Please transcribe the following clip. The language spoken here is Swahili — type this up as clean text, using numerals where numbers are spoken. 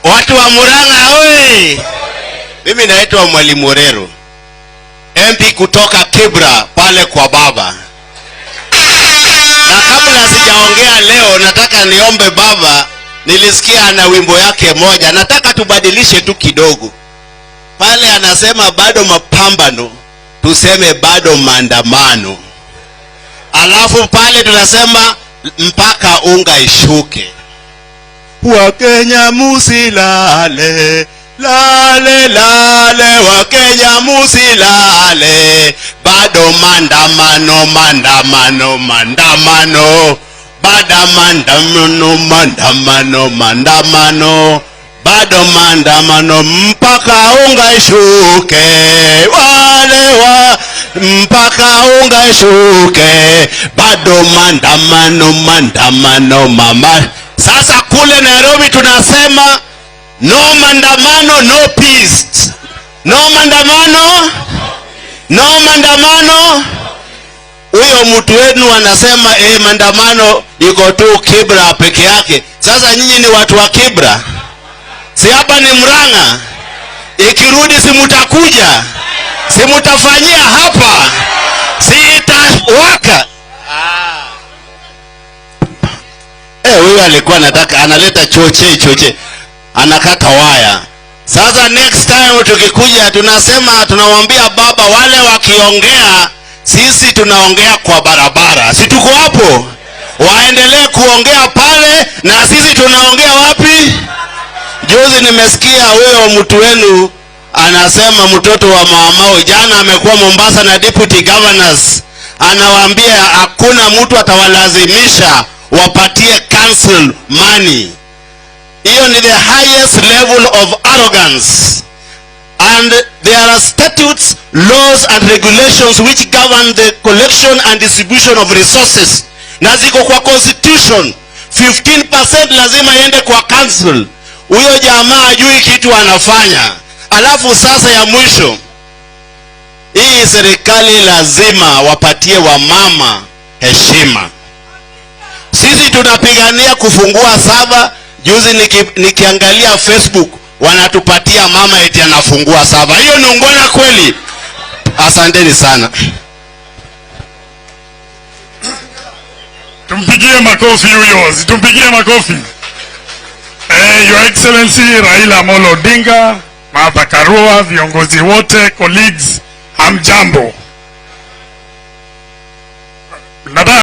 Watu wa Murang'a oi! Mimi naitwa Mwalimu Orero, MP kutoka Kibra pale kwa baba. Na kabla sijaongea leo, nataka niombe baba. Nilisikia ana wimbo yake moja, nataka tubadilishe tu kidogo. Pale anasema bado mapambano, tuseme bado maandamano. Alafu pale tunasema mpaka unga ishuke. Wakenya musilale, lale lale, Wakenya musilale, bado maandamano, maandamano, maandamano, bado maandamano, maandamano, maandamano, bado maandamano mpaka unga ishuke, wale wa mpaka unga ishuke, bado maandamano, maandamano, mama. Sasa kule Nairobi tunasema no maandamano, no peace. No maandamano, no maandamano. Huyo mtu wenu anasema maandamano iko tu Kibra peke yake. Sasa nyinyi ni watu wa Kibra, si hapa ni Murang'a. Ikirudi si mutakuja, si mutafanyia hapa, si itawaka. Huyo alikuwa anataka analeta choche choche, anakata waya. Sasa next time tukikuja tunasema, tunamwambia baba, wale wakiongea sisi tunaongea kwa barabara. Si tuko hapo? Waendelee kuongea pale na sisi tunaongea wapi? Juzi nimesikia huyo mtu wenu anasema mtoto wa mamao jana amekuwa Mombasa na deputy governors, anawaambia hakuna mtu atawalazimisha wapatie council money. Hiyo ni the highest level of arrogance. And there are statutes, laws and regulations which govern the collection and distribution of resources. Na ziko kwa constitution. 15% lazima iende kwa council. Huyo jamaa hajui kitu anafanya. Alafu sasa ya mwisho, hii serikali lazima wapatie wamama heshima. Sisi tunapigania kufungua sava. Juzi nikiangalia Facebook wanatupatia mama eti anafungua sava. Hiyo ni ungwana kweli? Asanteni sana. Tumpigie makofi huyo, tumpigie makofi. Your Excellency Raila Amolo Odinga, Martha Karua, viongozi wote, colleagues, hamjambo. Nataka